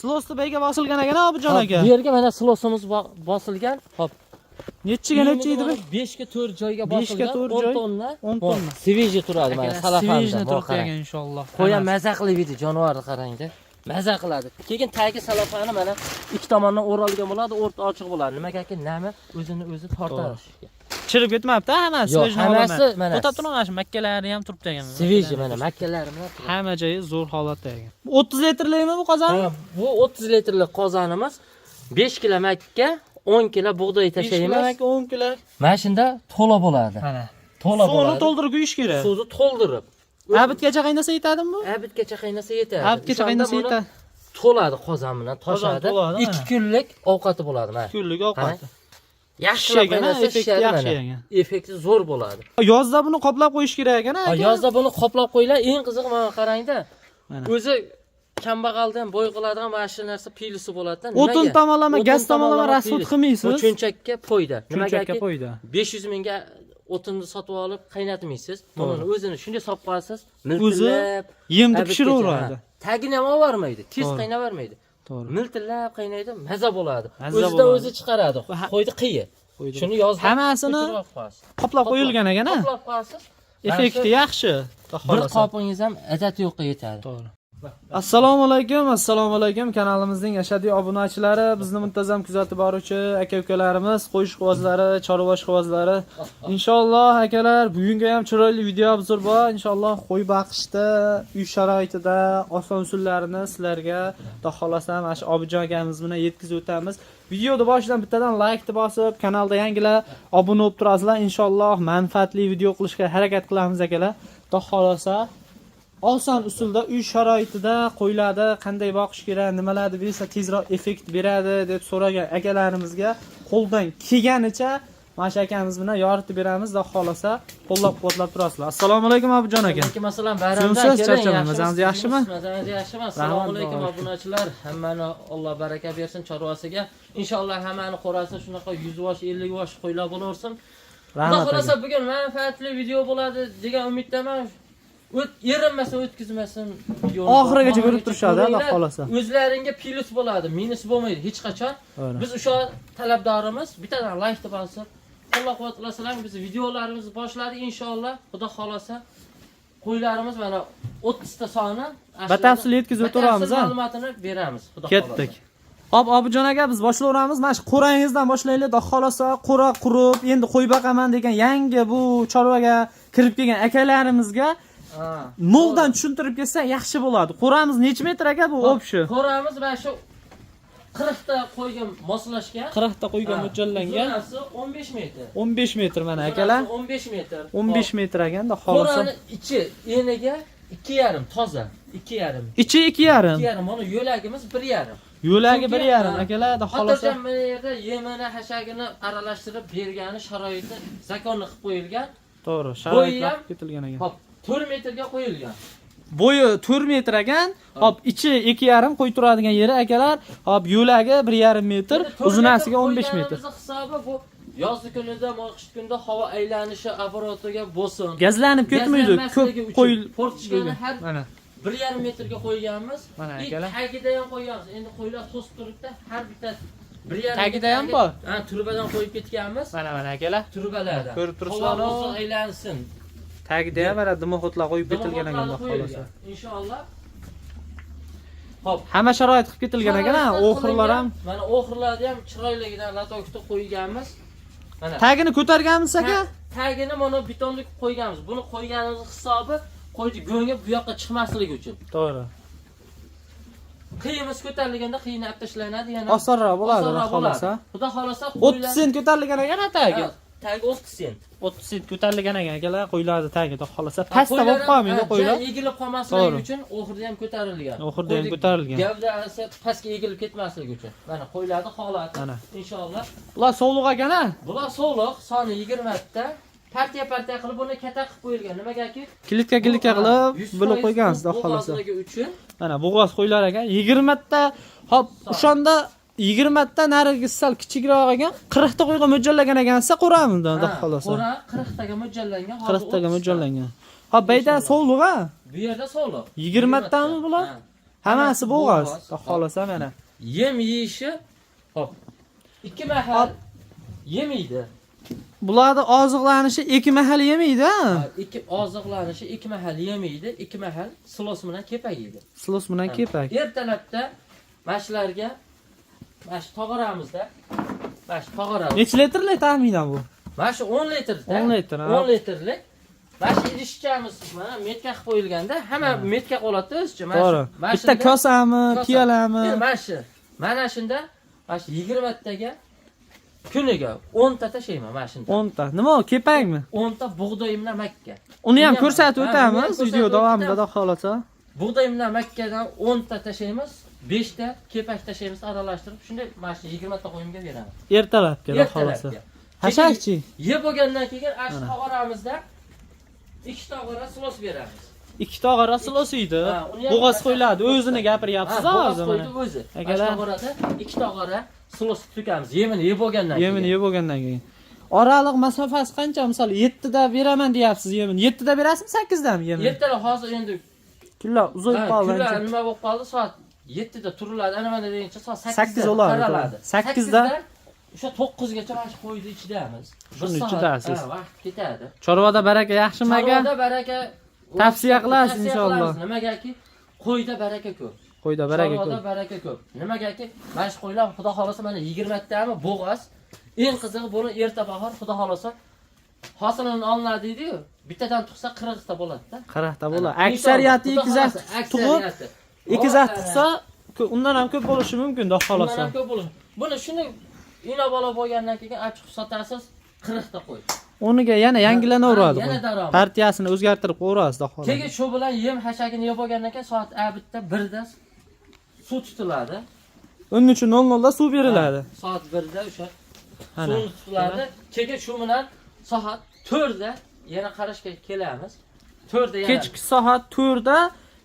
Silosni bayga bosilgan ekan, Obidjon Hop, aka. bu yerga mana silosimiz bosilgan. Hop. Nechiga necha edi bu? 5 ga 4 joyga 5 ga bosilgan. 4 10 joy, tonna. 10 tonna. Свежий turadi mana Свежий salafanda. turibdi ekan inshaalloh. Qo'ya Hammasi. maza qilib yeydi, jonivorni qarangda. Maza qiladi. Keyin tagi salafani mana ikki tomondan o'ralgan bo'ladi, o'rta ochiq bo'ladi. Nimagaki nami o'zini o'zi tortadi. Chirib ketmabdi hammasi. Yo'q, Свежий hammasi holatda. mana. To'xtab turing, mana shu makkalari ham turibdi ekan. Свежий mana makkalari bilan turadi. Hamma joyi zo'r holatda ekan. 30 litrlikmi bu qozon? Ha, bu 30 litrlik qozonimiz 5 kilo makka, 10 kilo bug'doy 5 kilo tashlaymiz. makka, 10 kilo. Mana shunda to'la bo'ladi. Mana. To'la Suvini bo'ladi. to'ldirib quyish kerak. Suvni to'ldirib. Abitgacha qaynasa yetadimi bu? Abitgacha qaynasa yetadi. Abitgacha O'shanda qaynasa buni yetadi. To'ladi qozon bilan, Qozon toshadi. to'ladi, 2 mana. kunlik ovqati bo'ladi mana. Kunlik ovqati. Yaxshilab Shishagan, qaynasa effekti shishadi yaxshi mana. ekan. Effekti zo'r bo'ladi. Yozda buni qoplab qo'yish kerak ekan, Ha, aka. yozda buni qoplab qo'yiladi. Eng qizig'i mana qarangda. Mana. O'zi kambag'aldan bo'y qiladigan mana shu narsa plyusi bo'ladi-da. O'tin tomonlama, gaz tomonlama расход qilmaysiz. Bu cho'nchakka foyda. Cho'nchakka Nimagaki foyda. 500 mingga o'tinni sotib olib qaynatmaysiz. Buni o'zini shunday solib qo'yasiz, O'zi miltillab yemni abitgacha, pishiraveradi. ha. Tagini ham olvormaydi, tez To'g'ri. qaynavermaydi. To'g'ri. Miltillab qaynaydi, maza bo'ladi. Maza O'zidan bo'ladi. o'zi chiqaradi. Qo'ydi qiyi. Qo'ydi. Shuni yozda Hammasini ko'chirib olib qo'yasiz. Qoplab qo'yilgan ekan, ha? Qoplab qo'yasiz. Effekti yaxshi. Xudo Bir xohlasa. qopingiz ham ajati yo'qqa yetadi. To'g'ri. Assalomu alaykum, assalomu alaykum kanalimizning ashadiy obunachilari, bizni muntazam kuzatib boruvchi aka-ukalarimiz, qo'y ishqibozlari, chorva ishqibozlari. Inshaalloh akalar, bugungi ham chiroyli video obzor bor. Inshaalloh qo'y baqishda, uy sharoitida oson usullarini sizlarga xudo xohlasa mana shu Obidjon akamiz bilan yetkazib o'tamiz. Videoni boshidan bittadan like bosib, kanalda yangilar obuna bo'lib turasizlar. Inshaalloh manfaatli video qilishga harakat qilamiz akalar. Xudo xohlasa oson usulda uy sharoitida qo'yiladi, qanday boqish kerak, nimalarni bersa tezroq effekt beradi deb so'ragan akalarimizga qo'ldan kelganicha mana shu akamiz bilan yoritib beramiz. Xudo xohlasa qo'llab-quvvatlab turasizlar. Assalomu alaykum Obidjon aka. Alaykum assalom, bayramdan Sizmisiz, keling, charchamang, yaxshimisiz? mazangiz yaxshimi? Mazangiz yaxshimi? Assalomu Rahmat, alaykum barak. obunachilar. Hammani Alloh baraka bersin chorvasiga. Inshaalloh hammani qo'rasi shunaqa 100 vosh, 50 vosh qo'ylar bo'laversin. Xudo Rahmat xohlasa aka. bugun manfaatli video bo'ladi degan umiddaman. O't erinmasin, o'tkazmasin videoni. Oxirigacha ko'rib turishadi, Alloh Ko'ringlar, xohlasa. O'zlaringga plyus bo'ladi, minus bo'lmaydi hech qachon. To'g'ri. Biz o'sha talabdorimiz, bittadan like bosib, qo'llab-quvvatlasalar biz videolarimizni boshladik inshaalloh. Xudo xohlasa qo'ylarimiz mana 30 ta soni. Batafsil yetkazib o'tiramiz, Batafsil ha? ma'lumotini beramiz, Xudo Ketdik. xohlasa. Hop, Obidjon aka, biz boshlayveramiz. Mana shu qo'rangizdan boshlaylik. Xudo xohlasa qo'ra qurib, endi qo'y boqaman degan yangi bu chorvaga kirib kelgan akalarimizga Ha. noldan tushuntirib ketsa yaxshi bo'ladi. Qo'ramiz necha metr aka bu общий? Qo'ramiz mana shu 40 ta qo'yga moslashgan. 40 ta qo'yga Ha, mo'ljallangan. Uzunasi 15 metr. 15 metr mana akalar. Uzunasi 15 metr. 15 metr ekan, xudo xohlasa. Qo'rani ichi eniga 2,5 toza, 2,5. Ichi 2,5. 2,5, mana yo'lagimiz 1,5. Yo'lagi Chunki, 1,5 ha, akalar, xudo xohlasa. Xotirjam mana yerda yemini, hashagini aralashtirib bergani sharoiti zakonni qilib qo'yilgan. To'g'ri, Bo'yi sharoitlar ham- qilib ketilgan ekan. Hop, 4 metrga qo'yilgan. Bo'yi 4 metr ekan. Hop, ichi 2,5 qo'y turadigan yeri akalar. Hop, yo'lagi 1,5 metr, Endi 4 uzunasiga 15 metr. qo'yganimizni hisobi bu yozgi kunida, qish kunida havo aylanishi apparatiga bo'lsin. Gazlanib ketmaydi. Ko'p Gazlanmasligi uchun qo'y fortichkani har Mana. 1,5 metrga qo'yganmiz. Mana И akalar. Tagida ham qo'yganmiz. Endi qo'ylar to'sib turibdi, har bittasi 1,5 Tagida ham bor? Ha, trubadan qo'yib ketganmiz. Mana mana akalar. Trubalardan. Ko'rib turibsizlar, Havo bo'lsin, aylansin. Tagida ham mana dimoxodlar qo'yib ketilgan ekan, Dimoxodlarni xudo xohlasa. qo'yilgan. Inshaalloh. Hop. Hamma sharoit qilib ketilgan ekan, ha, Sharoitlar o'xirlar ham. qilingan. Mana o'xirlarni ham chiroyligidan latokda qo'yganmiz. Mana. Tagini ko'targanmiz aka? Tagini mana betonni qo'yganmiz. Buni qo'yganimiz hisobi qo'ydi go'nga bu yoqqa chiqmasligi uchun. To'g'ri. Qiyimiz ko'tarilganda qiyini olib tashlanadi yana. Osonroq bo'ladi, Osonroq xudo xohlasa. Xudo xohlasa 30 sent ko'tarilgan ekan ha tagi. Ha, tagi 30 sent. 30 sent ko'tarilgan ekan akalar, qo'ylarni tagi xudo xohlasa. Pastda bo'lib qolmaydi qo'ylar. Egilib qolmasligi To'g'ri. uchun oxirida ham ko'tarilgan. Oxirida ham Qo'yni ko'tarilgan. Gavdasi pastga egilib ketmasligi uchun. Mana qo'ylarni holati. Mana. Inshaalloh. Bular sovliq ekan ha? Bular sovliq, soni 20 ta. Partiya partiya qilib buni katta qilib qo'yilgan. Nimagaki? Klitka klitka qilib bo'lib qo'ygansiz, xudo xohlasa. Bo'g'ozligi uchun. Mana bo'g'oz qo'ylar ekan 20 ta. Hop, o'shanda 20 ta narigi sal kichikroq ekan, 40 ta qo'yga mo'ljallagan ekansiz, qo'ramiz xudo xohlasa. Qo'ra 40 taga mo'ljallangan. Hozir 40 taga 30 ta. mo'ljallangan. Hop, bayda sovliq ha? Bu yerda sovliq. 20 tami bular? Ha. Hammasi bo'g'oz. Bo'g'oz. Xudo xohlasa mana. Yem yeyishi, hop. 2 mahal yemaydi. Bularni oziqlanishi 2 mahal yemaydi, ha? Ikki oziqlanishi 2 mahal yemaydi, 2 mahal silos bilan kepak yeydi. Silos bilan kepak. Ertalabda mana shularga mana shu tog'oramizda, mana shu tog'oramiz. Necha litrlik taxminan bu? Mana shu 10 litrda. 10 litr, ha. 10 litrlik. Mana shu idishchamiz mana metka qilib qo'yilganda, hamma metka qoladi o'zicha. Mana To'g'ri. shu. Mana Bitta shunda- kosami, Kosa. piyolami? Endi mana shu. Mana shunda mana shu 20 taga kuniga 10 ta tashlayman mana shunda. 10 ta. Nima u, kepakmi? 10 ta bug'doy bilan makka. Uni ham Uni ham- ko'rsatib ha, uni ham o'tamiz ko'rsatib video davomida, o'tamiz. xudo xohlasa. Bug'doy bilan makkadan 10 ta tashlaymiz, 5 ta kepak tashlaymiz, aralashtirib, shunday mana shu 20 ta qo'yimga beramiz. Ertalabga, xudo xohlasa. Ertalabga. Hashakchi. Yeb bo'lgandan keyin ana shu tog'oramizda 2 tog'ora silos beramiz. 2 tog'ora silos yeydi. Ha, uni ham Bo'g'oz qo'yiladi. O'zini gapiryapsiz Ha, bo'g'oz hozir mana. qo'ydi o'zi. Mana Akalar. shu tog'orada 2 tog'ora silos to'kamiz. Yemini yeb bo'lgandan keyin. Yemini yeb bo'lgandan keyin. Oraliq masofasi qancha? Misol 7 da beraman deyapsiz yemini. 7 da berasizmi, 8 dami yemini? Ertalab hozir endi Kunlar uzayib ha, qoldi. kunlar ancha. nima bo'lib qoldi? Soat 7 da turiladi. Ana mana deguncha soat 8 Sakkiz da bo'ladi, qaraladi. to'g'ri. Sakkizda o'sha 9 gacha mana shu qo'yni ichidamiz. Bir Shuni soat, ichidasiz. ha, vaqt ketadi. Chorvada baraka yaxshimi aka? Chorvada baraka Tavsiya qilasiz tavsiya inshaalloh. qilamiz. Nimagaki qo'yda baraka ko'p. Qo'yda baraka Chorvada ko'p. baraka ko'p. Nimagaki mana shu qo'ylar xudo xolasa mana 20 tami bo'g'oz. Eng qizig'i buni erta bahor xudo xolasa hosilini olinadi deydi-yu. Bittadan tug'sa 40 ta bo'ladi-da. 40 ta bo'ladi. Inshaalloh, Aksariyati xudo ekizak xohlasa, tug'ib, aksariyati. ekizak Voy, tug'sa undan ham ko'p bo'lishi mumkin, xudo Undan xolasa. ham ko'p bo'lishi. Buni shuni ina bola bo'lgandan keyin olib chiqib sotasiz 40 ta qo'y. O'rniga yana yangilanaveradi. Ha, yana daromad. Partiyasini o'zgartirib qo'yaverasiz, xudo xolasa. Keyin shu bilan yem hashagini yeb olgandan keyin soat bitta 1da suv tutiladi. 13:00 da suv beriladi. Ha, soat 1da o'sha Ana. suv tutiladi. Keyin shu bilan soat 4da yana qarashga kelamiz. 4da yana Kechki soat 4 da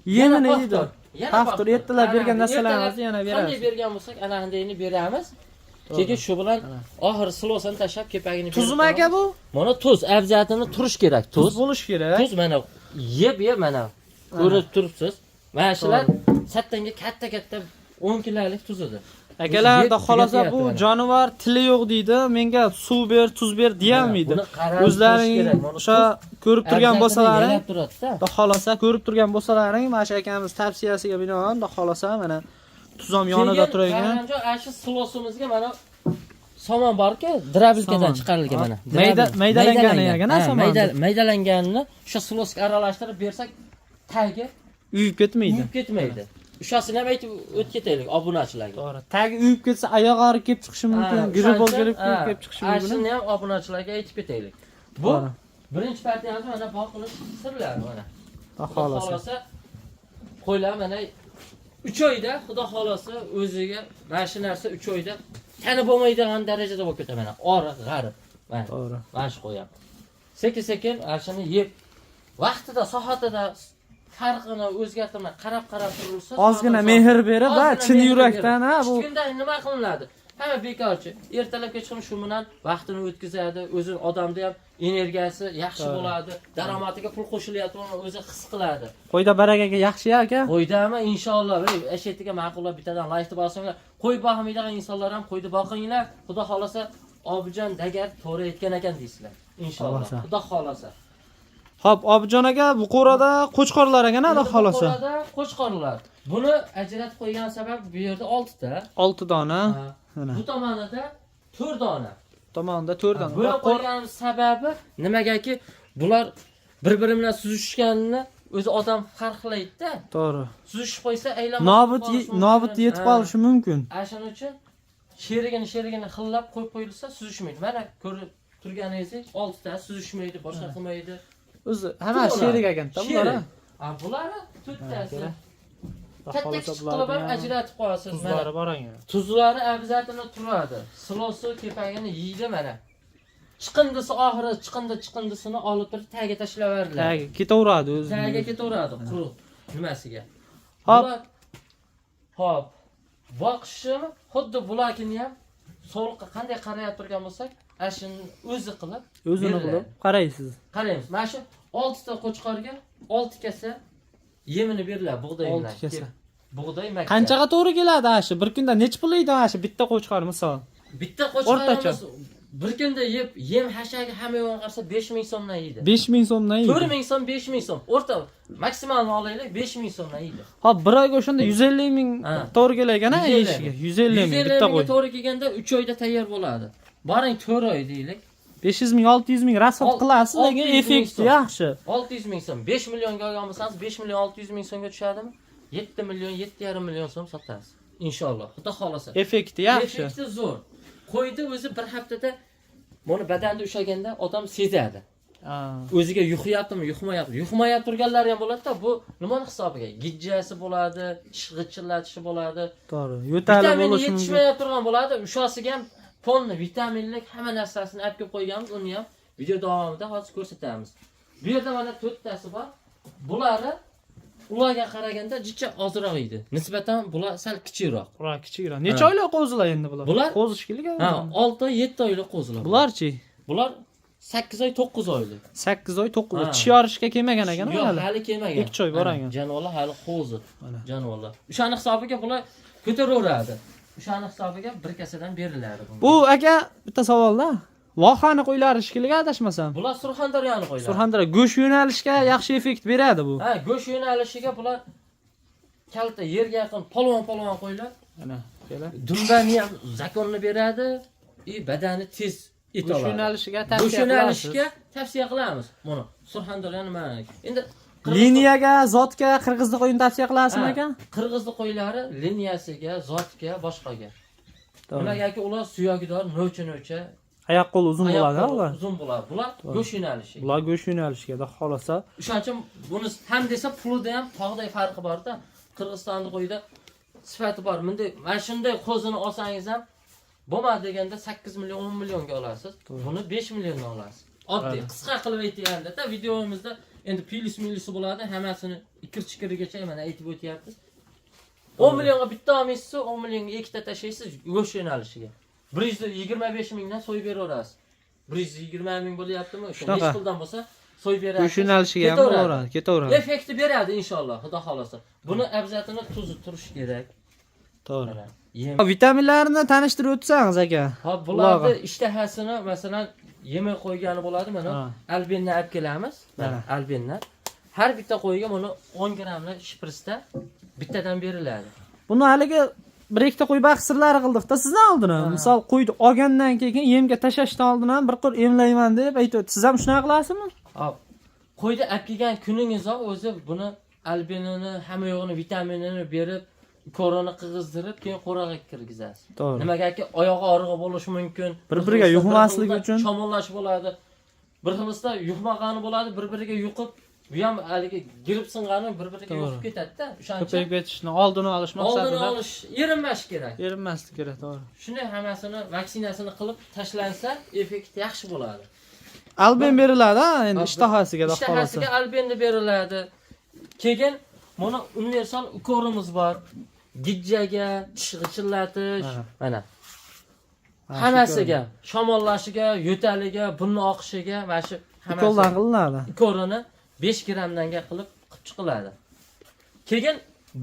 yemini Yana yeydi. paxtor, yana Paxtor paxtor. ertalab bergan Ana, narsalarimizni yana ertalab beramiz. Qanday bergan bo'lsak, ana shundayini beramiz. Keyin shu bilan oxiri silosini tashlab kepagini berib Tuzmi aka bu? Mana tuz, abzatini turish kerak, Tuz tuz. bo'lishi kerak. Tuz mana yeb yeb mana ko'rib turibsiz. Mana shular sattanga katta-katta 10 kilolik tuz edi. Akalar, Yeb xudo xolasa tugatyapti bu mana. jonivor tili yo'q deydi. Menga suv ber, tuz ber deyolmaydi. Buni qarab O'zlaring turish kerak. Mana o'sha ko'rib turgan abzatini bo'lsalaring, yalab turadi-da. xudo xolasa ko'rib turgan bo'lsalaring, mana shu akamiz tavsiyasiga binoan, xudo xolasa mana tuz ham yonida Keyin turgan. Bayramjon, ana shu silosimizga mana somon borku, drabilkadan Somon. chiqarilgan mana. Maydalangani ekan, ha, Ha, somonni? maydalanganini o'sha silosga aralashtirib bersak, tagi Uyib ketmaydi. uyib ketmaydi. O'shasini ham aytib o'tib ketaylik obunachilarga. To'g'ri. Tagi uyib ketsa oyoq og'rib kelib chiqishi mumkin, gribol kelib kelib chiqishi mumkin. Shuni ham obunachilarga aytib ketaylik. Bu To'g'ri. birinchi partiyamiz mana boqilish sirlari mana. Xudo Xudo xolasa. xolasa qo'ylar mana 3 oyda xudo xolasa o'ziga mana shu narsa 3 oyda tanib bo'lmaydigan darajada bo'lib ketadi mana oriq g'arib. Mana To'g'ri. mana shu qo'yam. Sekin-sekin ana shuni yeb vaqtida soatida farqini o'zgartirmay qarab-qarab turilsa Ozgina mehr berib, ha, Ozgina chin mehr yurakdan, berib. ha, bu Kichkinda nima qilinadi? Hamma bekorchi. Ertalab kechqurun shu bilan vaqtini o'tkazadi, o'zi odamda ham energiyasi yaxshi To'g'ri. bo'ladi, daromadiga pul qo'shilyapti, uni o'zi his qiladi. qo'yda barakaga yaxshi aka. Qo'ydami inshaalloh, ey eshetiga ma'qullab bittadan like bosinglar. Qo'y boqmaydigan insonlar ham qo'yni boqinglar. Xudo xolasa Obidjon dagar to'g'ri aytgan ekan deysizlar. Inshaalloh. Xolasa. Xudo xolasa. Xo'p, Obidjon aka, bu qo'rada qo'chqorlar ekan, xudo Endi bu xolasa. qo'rada qo'chqorlar. Buni ajratib qo'ygan sabab bu yerda 6 ta. 6 dona. Ha. Mana. Bu tomonida 4 dona. Tomonda 4 dona. Bo'lib qo'ygan sababi nimagaki bular bir-biri bilan suzishganini o'zi odam farqlaydi-da. To'g'ri. Suzishib qo'ysa aylanib Nobud qolishi mumkin. nobud yetib Ha. qolishi mumkin. Ana shuning uchun sherigini sherigini xillab qo'yib qo'yilsa suzishmaydi. Mana ko'rib turganingizdek 6 ta suzishmaydi, boshqa qilmaydi. O'zi hammasi sherik ekan, bular. Sherik. Ha, bulari to'rttasi. Xudo Katta xolasa kichik qilib ham bularni ajratib qo'yasiz mana. tuzlari bor ekan. Tuzlari abzatini turadi. Silosi kepagini yeydi mana. Chiqindisi oxiri chiqindi chiqindisini olib turib tagiga tashlaverdilar. Tagi ketaveradi o'zi. Tagiga ketaveradi quruq nimasiga. Hop. Bular- Hop. Boqishim xuddi bularkini ham sovuqqa qanday qarayap turgan bo'lsak, ana shuni o'zi qilib O'zini beriladi. qilib qaraysiz. Qaraymiz. Mana shu 6 ta qo'chqorga 6 kasa yemini beriladi bug'doy bilan. 6 kasa. Bug'doy, makka. Qanchaga to'g'ri keladi ana shu? Bir kunda necha pul yeydi ana shu bitta qo'chqor misol? Bitta qo'chqorimiz bir kunda yeb, yem hashagi hamma yo'g'ini qarasa 5000 so'mdan yeydi. 5000 so'mdan yeydi. 4000 so'm, 5000 so'm. O'rta maksimalni olaylik 5000 so'mdan yeydi. Hop, bir oyga o'shanda 150 ming to'g'ri kelar ekan ha 150 yeyishiga. 150 ming bitta 150 qo'y. mingga to'g'ri kelganda 3 oyda tayyor bo'ladi. Boring 4 oy deylik. 500 ming, 600 ming rasxod qilasiz, lekin 600 ming effekti so'm. yaxshi. 600 ming so'm. 5 millionga olgan bo'lsangiz 5 million 600 ming so'mga tushadimi? 7 million, 7,5 million so'm sotasiz. Inshaalloh. Xudo xolasa. Effekti yaxshi. Effekti zo'r. Qo'yni o'zi bir haftada buni badanda ushlaganda odam sezadi. O'ziga yuqyaptimi, yuqmayapti. Yuqmayap turganlari ham bo'ladi-da, bu nimani hisobiga? Gijjasi bo'ladi, tish g'ijillatishi bo'ladi. To'g'ri. Yo'tali Vitamin bo'lishi mumkin. yetishmayap turgan bo'ladi. O'shasiga ham polni vitaminlik hamma narsasini olib kelib qo'yganmiz, uni ham video davomida hozir ko'rsatamiz. Bu yerda mana 4 tasi bor. Bulari ularga qaraganda jicha ozroq edi. Nisbatan bular sal kichikroq. Bular kichikroq. Necha oylik qo'zilar endi bular? Bular? Qo'zish kelgan. Ha, 6-7 oylik qo'zilar. Bularchi? Bular 8 oy, 9 oylik. 8 oy, 9 oy. Ha. Tish yorishga kelmagan ekan Yo'q, hali. hali kelmagan. Ikki oy bor Mana, ekan. Jonivorlar hali qo'zi. Mana. Jonivorlar. O'shani hisobiga bular ko'taraveradi. O'shani hisobiga bir kasadan beriladi bunga. Bu aka bitta savolda. Vohani qo'ylari shekilli adashmasam. Bular Surxondaryoni qo'ylari. Surxondaryo go'sht yo'nalishga yaxshi effekt beradi bu. Ha, go'sht yo'nalishiga bular kalta yerga yaqin polvon-polvon qo'ylar. Mana, akalar. Dumbani ham zakonni beradi, i badani tez et Go'sht oladi. yo'nalishiga Go'sht tavsiya qilasiz. yo'nalishiga tavsiya qilamiz buni. Surxondaryoni mana. Endi Liniyaga, zotga qirg'izni qo'yini tavsiya qilasizmi Ha, aka? Qirg'izni qo'ylari liniyasiga, zotga, boshqaga. To'g'ri. Nimagaki ular suyagidor, novcha-novcha, Oyoq qo'l uzun oyoq bo'ladi qo'li ular. Uzun bo'ladi. Bular go'sht yo'nalishi. Bular go'sht yo'nalishiga da xolasa. O'shaning uchun buni ham desa pulida ham tog'day farqi bor-da. Qirg'izistonni qo'yida sifati bor. Bunday mana shunday qo'zini olsangiz ham bo'lmadi deganda 8 million, 10 millionga olasiz. Buni 5 milliondan olasiz. Oddiy, qisqa qilib aytganda videomizda endi plyus minusi bo'ladi, hammasini ikir-chikirigacha mana aytib o'tyapmiz. 10 millionga bitta olmaysiz, 10 millionga ikkita tashlaysiz go'sht yo'nalishiga. 125 mingdan so'yib beraverasiz. 120 ming bo'lyaptimi? O'sha Shunaqa. nechi puldan bo'lsa so'yib berasiz. Go'sht yo'nalishiga ham Ketaveradi. bo'laveradi, ketaveradi. Effekti beradi inshaalloh, xudo xolasa. Buni abzatini tuzi turishi kerak. To'g'ri. Mana, Yem. Vitaminlarni tanishtirib o'tsangiz aka. Hop, bularni ishtahasini masalan yemay qo'ygani bo'ladi mana. Ha. Albenni olib kelamiz. Mana Mana. albenni. Har bitta qo'yga buni 10 grammli shprisda bittadan beriladi. Buni haligi bir ikkita qo'y baqsirlari qildik-da sizdan oldin ham. Misol qo'yni olgandan keyin yemga tashlashdan oldin ham bir qo'l emlayman deb aytib, siz ham shunaqa qilasizmi? Hop. Qo'yni olib kelgan kuningiz o'zi buni albenini, hamma yo'g'ini, vitaminini berib, ko'rini qig'izdirib, keyin qo'rag'a kirgizasiz. To'g'ri. Nimagaki oyog'i og'rig'i bo'lishi mumkin. Bir-biriga Bir xilda- yuqmasligi bir xilda uchun. Shamollash bo'ladi. Bir xilisda yuqmag'ani bo'ladi, bir-biriga yuqib, bu ham haligi girib sing'ani bir-biriga To'g'ri. yuqib ketadi-da. O'shaning uchun Ko'payib ketishini oldini olish oldini maqsadida olish erinmash kerak. erinmaslik kerak, to'g'ri. Shunday hammasini vaksinasini qilib tashlansa, effekt yaxshi bo'ladi. Alben beriladi ha endi Ha, ishtahasiga da xolasa. Ishtahasiga albenni beriladi. Keyin mana universal ukorimiz bor. Gijjaga, tish g'ijillatish, Mana. mana Ha, shu hammasiga, shamollashiga, yo'taliga, burni oqishiga, mana shu Ukoldan hammasi qilinadi. ukorini 5 grammdanga qilib qilib chiqiladi. Keyin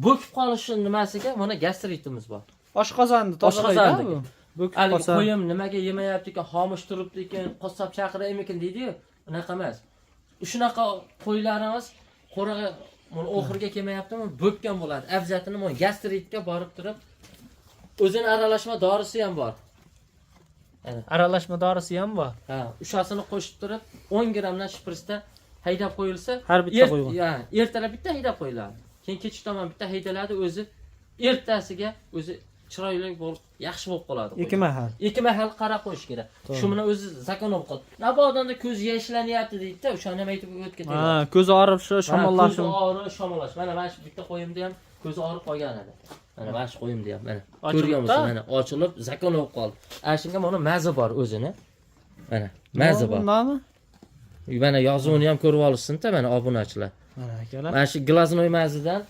bo'kib qolishi nimasiga mana gastritimiz bor. Oshqozonni tozalaydi Oshqozonniki. bu. Bo'kib Haligi qolsa. qo'yim nimaga yemayapti ekan, xomush turibdi ekan, qassob chaqiraymikin deydi-yu, unaqa emas. Shunaqa qo'ylarimiz qo'rig'i buni oxiriga kelmayaptimi, bo'kkan bo'ladi. Abzatini mana gastritga borib turib o'zini aralashma dorisi ham bor. Aralashma dorisi ham bor. Ha, o'shasini qo'shib turib 10 grammdan shprisda haydab qo'yilsa, Har bitta qo'ygan. Ha, ertalab bitta haydab qo'yiladi. Keyin kech tomon bitta haydaladi, o'zi ertasiga o'zi chiroyli bo'lib, yaxshi bo'lib qoladi. Ikki mahal. Ikki mahal qarab qo'yish kerak. To'g'ri. Shu bilan o'zi zakon bo'lib qoladi. Nabodonda ko'zi yashlanyapti deydi-da, o'shani ham aytib o'tib ketadi. Ha, ko'zi og'rib shu shamollashi. Ko'zi og'rib shamollash. Mana mana shu bitta qo'yimda ham ko'zi og'rib qolgan edi. Mana mana shu qo'yimda ham mana. Ochilib-da? Ko'rgan bo'lsa mana ochilib zakon bo'lib qoldi. Ana shunga mana mazi bor o'zini. Mana mazi bor. Bundami? Mana yozuvini ham ko'rib olishsin-da mana obunachilar. Mana akalar. Mana shu glaznoy mazidan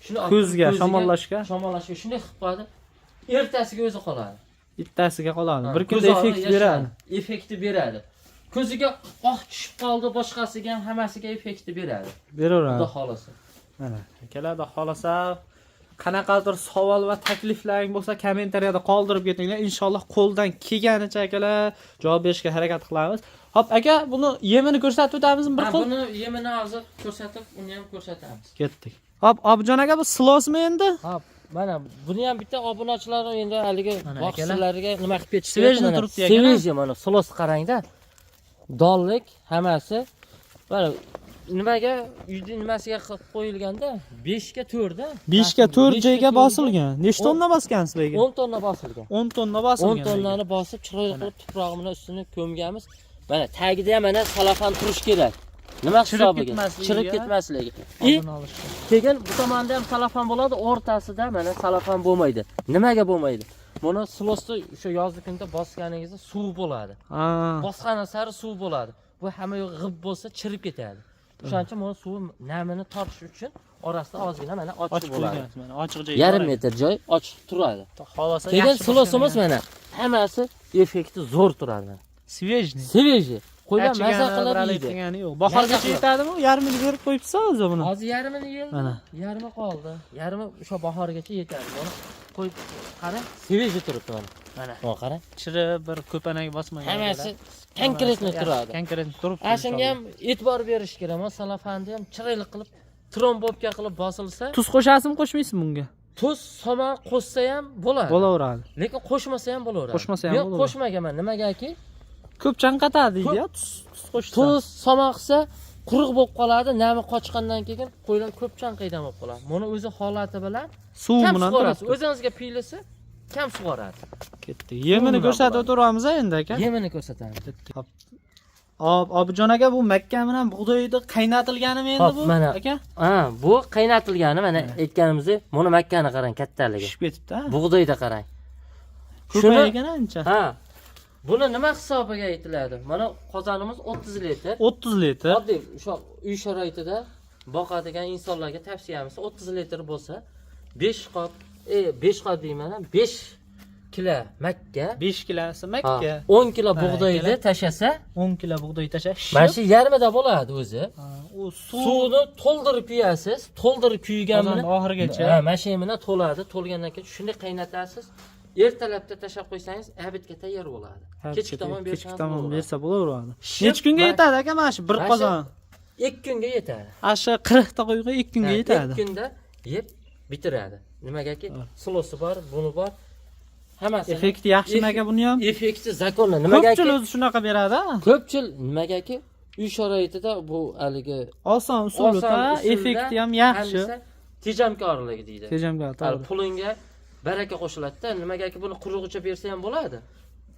shuni olib Ko'zga, ko'ziga, shamollashga. Shamollashga shunday qilib qo'yadi. Ertasiga o'zi qoladi. Bittasiga qoladi. Ha, Bir kunda ko'zi og'rig'i effekt yashiradi. beradi. Effekti beradi. Ko'ziga oq tushib qoldi, boshqasiga ham hammasiga effekti beradi. Beraveradi. Xudo xolasa. Mana akalar, xudo xolasa Qanaqadir savol va takliflaring bo'lsa, kommentariyada qoldirib ketinglar. Inshaalloh qo'ldan kelganicha akalar javob berishga harakat qilamiz. Xo'p, aka, buni yemini ko'rsatib o'tamizmi bir Ha, qo'l? Buni yemini hozir ko'rsatib, uni ham ko'rsatamiz. Ketdik. Xo'p, Obidjon aka, bu silosmi endi? Ha, mana buni ham bitta obunachilar endi haligi Mana boqishlarga nima qilib ketish Свежий turibdi aka. Свежий, mana silos qarangda. Dollik hammasi. Mana nimaga uyni nimasiga qilib qo'yilganda 5 ga 4 da. 5 ga 4 joyga bosilgan. Nechta 10 tonna bosgansiz bu yerga? 10 tonna bosilgan. 10 tonna 10 bosilgan. Tonnani bosib chiroyli qilib tuprog'i bilan ustini ko'mganmiz. Mana tagida ham mana salafan turish kerak. Nima Chirib hisobiga? ketmasligiga. Chirib ketmasligi. И Oldini olishga. keyin bu tomonda ham salafan bo'ladi, o'rtasida mana salafan bo'lmaydi. Nimaga bo'lmaydi? Buni silosni o'sha yozgi kunda bosganingizda suv bo'ladi. Ha. Bosgani sari suv bo'ladi. Bu hamma yoq g'ib bo'lsa chirib ketadi. O'shaning uchun buni suvi namini tortish uchun orasida ozgina mana ochiq Ochiq bo'ladi. qo'ygansiz mana, ochiq joyi. Yarim bor metr joy ochiq turadi. ekan. Xohlasa Keyin yaxshi silosimiz bosgan ekan. mana hammasi effekti zo'r turadi mana. Свежий. Свежий. Qo'ylar maza Achigani, qilib biralik yeydi. qilgani yo'q. Bahorgacha Maza qilib. yetadimi? Yarmini berib qo'yibsiz o'zi buni. Hozir yarmini yeyildi. Mana. Yarmi qoldi. Yarmi o'sha bahorgacha yetadi. Buni qo'yib qara, свежий turibdi mana. Mana. Mana qara. Chirib bir ko'panak bosmagan. Hammasi konkretно turadi. Konkretно turibdi. Ana shunga ham e'tibor berish kerak. Mana salafanni ham chiroyli qilib trombobka qilib bosilsa, Tuz qo'shasizmi, qo'shmaysizmi bunga? Tuz, somon qo'shsa ham bo'ladi. Bo'laveradi. Lekin qo'shmasa ham bo'laveradi. Qo'shmasa ham Men bo'laveradi. qo'shmaganman. Nimagaki? Ko'p chanqatadi deydi-ya, tuz qo'shsa. Tuz, somon qilsa quruq bo'lib qoladi, nami qochgandan keyin qo'ylar ko'p chanqaydan bo'lib qoladi. Buni o'zi holati bilan Suv kam bilan sug'orasiz. turibdi. O'zingizga piylisi kam sug'orasiz. Ketdi. Yemini bilan ko'rsatib bo'ladi. o'tiramiz endi aka. Yemini ko'rsatamiz. Hop. Hop, Obidjon aka, bu makka bilan bug'doyni qaynatilganimi endi Hop, bu? mana. Aka, Ha, bu qaynatilgani mana aytganimizdek, buni makkani qarang kattaligi. pishib ketibdi, ha? Bug'doyda qarang. Ko'paygan ancha. Ha. Buni nima hisobiga aytiladi? Mana qozonimiz 30 litr. 30 litr. Oddiy o'sha uy sharoitida boqadigan insonlarga tavsiyamiz 30 litr bo'lsa, 5 qop, 5 qop deyman, 5 kilo makka, 5 kilosi ha, makka, 10 kilo Ha, bug'doyni kilo. tashlasa, 10 kilo bug'doy tashlash. mana shu yarmida bo'ladi o'zi. Ha, u suv Suvni to'ldirib kuyasiz, to'ldirib kuygan qozonni bilan oxirigacha. Ha, mana shu bilan to'ladi. To'lgandan keyin shunday qaynatasiz. Ertalabda tashlab qo'ysangiz, abidga tayyor bo'ladi. Kechki tomon kechki bersangiz tomon bo'laveradi. bersa bo'laveradi. Shib, Necha kunga yetadi aka mana shu bir mana shu qozon? 2 kunga yetadi. Ana shu 40 ta qo'yga 2 kunga Ha, yetadi. 2 kunda yeb bitiradi. Nimagaki silosi bor, buni bor. Hammasi. Effekti yaxshimi aka buni ham? Effekti законно. Nimagaki Ko'pchilik o'zi shunaqa beradi, ha? Ko'pchilik nimagaki uy sharoitida bu haligi Oson usulda, oson usulda effekti ham yaxshi. hamsa tejamkorligi deydi. Tejamkor, Hali to'g'ri. pulingga baraka qo'shiladida. Nimagaki buni qurug'icha bersa ham bo'ladi.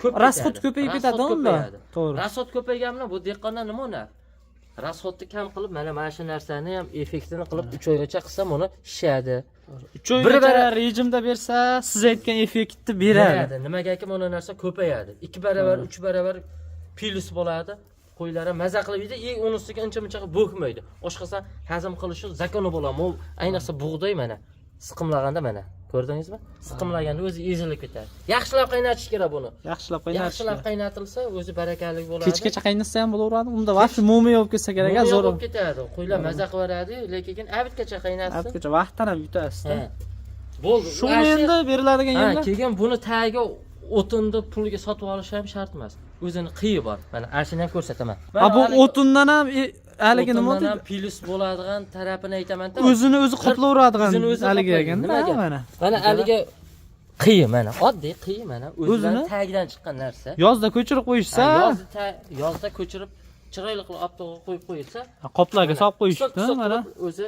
Ko'p Расход ketadi. ko'payib Расход ketadi unda. ko'payadi. To'g'ri. Расход ko'paygan bilan bu dehqondan nima unar? Расход ni kam qilib, mana shu narsani ham effektini qilib 3 oygacha qilsam uni shishadi. 3 oygacha Bir rejimda bersa, siz aytgan effektni beradi. Beradi. Nimagaki mana narsa ko'payadi. 2 barobar, 3 barobar plyus bo'ladi. Qo'ylar ham maza qilib yeydi, и uni ustiga uncha muncha qilib bo'kmaydi. Oshqozon hazm qilishi zakoni bo'ladi. Bu ayniqsa bug'doy mana siqimlaganda mana ko'rdingizmi? Siqimlaganda o'zi ezilib ketadi. Yaxshilab qaynatish kerak buni. Yaxshilab qaynatish. Yaxshilab qaynatilsa o'zi barakali bo'ladi. Kechgacha qaynatsa ham bo'laveradi. Unda vaqti mo'miy bo'lib ketsa kerak, Mo'miya zo'r. bo'lib ketadi. Qo'ylar maza qilib yuboradi, lekin abidgacha qaynatsa. Abgacha vaqtdan ham yutasiz-da. Ha. Bo'ldi. Shu Ana shu- endi beriladigan Ha, yemlar. keyin buni tagiga o'tinni pulga sotib olish ham shart emas. O'zini qiyi bor. Mana ana shuni ham ko'rsataman. Ha, bu o'tindan ham haligi nima o'tindan ham deydi? plyus bo'ladigan tarafini aytaman. O'zini o'zi qoplayveradigan O'zini o'zi haligi qoplaydi. ekanda, Nimaga? mana. Mana haligi qiyi mana oddiy qiyi mana o'zini O'zini? tagidan chiqqan narsa. Yozda ko'chirib qo'yishsa, Ha, yozda ko'chirib chiroyli qilib optog'a qo'yib qo'yilsa, qoplarga mana solib qo'yishdi, qisqa-qisqa mana. qilib o'zi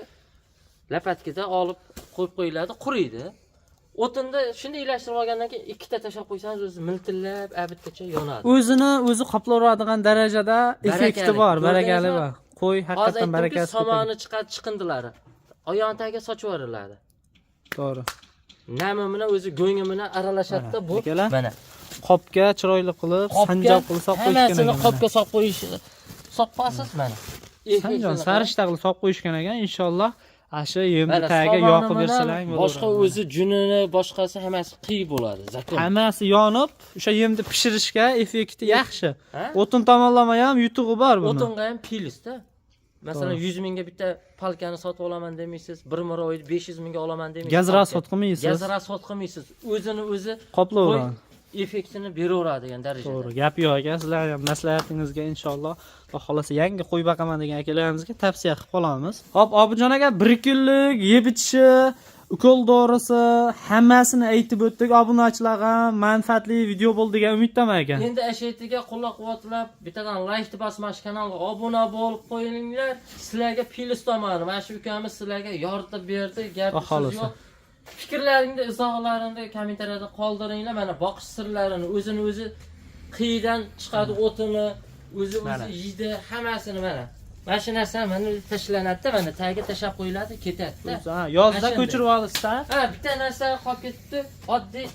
lapatkida olib qo'yib qo'yiladi, quriydi. O'tinda shunday ilashtirib olgandan keyin ikkita tashlab qo'ysangiz o'zi miltillab abidgacha yonadi. O'zini o'zi qoplayveradigan darajada effekti bor, barakali Ko'rdingizmi? bor. Qo'y Hozir haqiqatan aytdimki, barakasi ko'p. somoni chiqadi chiqindilari. Oyog'ini tagiga sochib yuboriladi. To'g'ri. Nami bilan o'zi go'ngi bilan aralashadida bu. Akalar. Mana Qopga chiroyli qilib, qopga sanjob qilib solib qo'yishgan hammasini ekan. Mana. qopga solib qo'yish solib qo'yasiz mana. Sanjon sarishta qilib solib qo'yishgan ekan, inshaalloh ana shu yemni Mana tagiga somoni yoqib bilan bersalar ham boshqa bo'laveradi. o'zi junini boshqasi hammasi qiy bo'ladi. Zakon. Hammasi yonib, o'sha yemni pishirishga effekti yaxshi. Ha? O'tin tomonlama ham yutug'i bor buni. O'tinga ham pilisda. Masalan, To'g'ri. 100 mingga bitta palkani sotib olaman demaysiz, bir miroyni 500 mingga olaman demaysiz. Gaz rasxod qilmaysiz. Gaz rasxod qilmaysiz. O'zini o'zi Qoplayveradi. Effektini beraveradi degan darajada. To'g'ri, gap yo'q aka. Sizlar ham maslahatingizga inshaalloh, Xudo xolasa yangi qo'y boqaman degan akalarimizga tavsiya qilib qolamiz. Xo'p, Obidjon aka, bir kunlik yeb ichishi, ukol dorisi hammasini aytib o'tdik. Obunachilarga ham manfaatli video bo'ldi degan umiddaman aka. Endi ashaytiga qo'llab-quvvatlab, bittadan like bosib, mana shu kanalga obuna bo'lib qo'yinglar. Sizlarga plyus tomoni, mana shu ukamiz sizlarga yoritib berdi, gap Xudo so'z xohlasa. yo'q. Fikrlaringni, izohlaringni kommentariyada qoldiringlar. Mana boqish sirlarini o'zini o'zi qiyidan chiqadi o'tini, o'zi Mana. o'zi yeydi, hammasini mana. Mana shu narsa mana tashlanadi-da, mana tagiga tashlab qo'yiladi, ketadi-da. Ha, yozda Mana shunday. ko'chirib olishsa, Ha, bitta narsa qolib ketibdi. Oddiy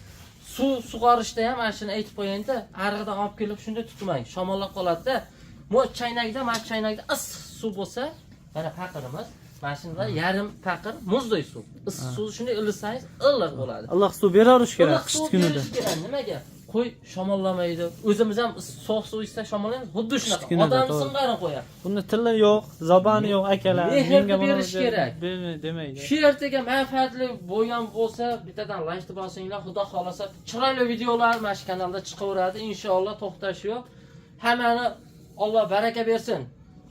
suv sug'orishda ham mana shuni aytib qo'yayinda, arig'idan olib kelib shunday tutmang, shamollab qoladi-da. Bu chaynakda, mana shu chaynakda issiq suv bo'lsa, mana paqirimiz, mana shunda yarim paqir muzday suv. Issiq suvni shunday ilisangiz iliq bo'ladi. Iliq suv beraverish kerak Iliq qish suv kunida. berish kerak. Nimaga? Qo'y shamollamaydi. O'zimiz ham sovuq suv ichsak shamollamaymiz. Xuddi shunaqa. Kunida, Odam to'g'ri. sing'arini qo'yadi. Buni tili yo'q, zaboni yo'q akalar. Mehrni Menga buni berish kerak. Demaydi. Shu yerdaga manfaatli bo'lgan bo'lsa, bittadan like bosinglar. Xudo xolasa chiroyli videolar mana shu kanalda chiqaveradi. Inshaalloh to'xtash yo'q. Hammani Alloh baraka bersin.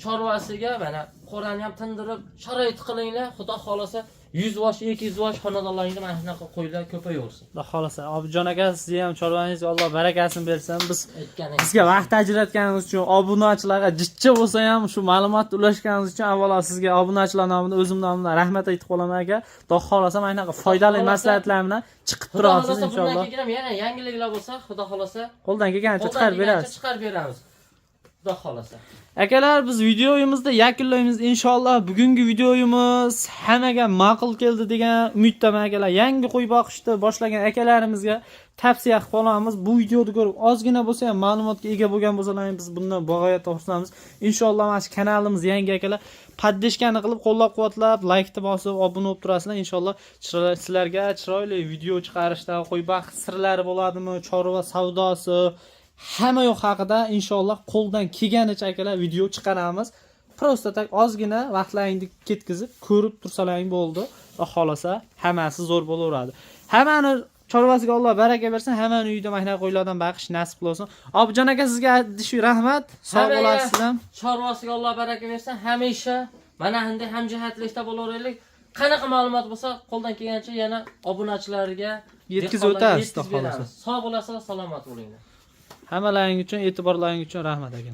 Chorvasiga mana qo'rani ham tindirib, sharoit qilinglar. Xudo xolasa 100 bosh, 200 bosh xonadonlaringda mana shunaqa qo'ylar ko'payaversin. Xudo xolasa, Obidjon aka, sizni ham chorvangizga Alloh barakasini bersin. Biz Aytganing. bizga vaqt ajratganingiz uchun, obunachilarga jichcha bo'lsa ham shu ma'lumotni ulashganingiz uchun avvalo sizga obunachilar nomidan, o'zim nomimdan rahmat aytib qolaman aka. Xudo xolasa mana shunaqa foydali maslahatlar bilan chiqib Xudo turasiz xolasa bundan inshaalloh. keyin ham yana yangiliklar bo'lsa, Xudo xolasa Qo'ldan kelgancha qo'ldan chiqarib kelgancha berasiz. chiqarib beramiz. Xudo xolasa. Akalar, biz videomizni yakunlaymiz inshaalloh. Bugungi videomiz hammaga ma'qul keldi degan umiddaman akalar. Yangi qo'y boqishni boshlagan akalarimizga tavsiya qilib qolamiz. Bu videoni ko'rib ozgina bo'lsa ham ma'lumotga ega bo'lgan bo'lsalar, biz bundan bag'oyat xursandmiz. Inshaalloh mana shu kanalimiz yangi akalar поддержка ni qilib qo'llab-quvvatlab, laykni bosib, obuna bo'lib turasizlar. Inshaalloh sizlarga chiroyli video chiqarishda qo'y boqish sirlari bo'ladimi, chorva savdosi, hamma yo'q haqida inshaalloh qo'ldan kelganicha akalar video chiqaramiz. Просто так ozgina vaqtlaringni ketkizib ko'rib tursalaring bo'ldi. Xudo xolasa hammasi zo'r bo'laveradi. Hammani chorvasiga Alloh baraka bersin, hammani uyida mana qo'ylardan baqish nasib qilsin. Obidjon aka, sizga shu rahmat. Sog' Hammaga bo'lasiz ham. Chorvasiga Alloh baraka bersin. Hamisha mana shunday hamjihatlikda bo'laveraylik. Qanaqa ma'lumot bo'lsa, qo'ldan kelgancha yana obunachilarga Yetkazib dehqonlarga o'tasiz, yetkazib xudo xohlasa. beramiz. Sog' bo'lasizlar, salomat bo'linglar. Hammalaring uchun, e'tiborlaring uchun rahmat aka.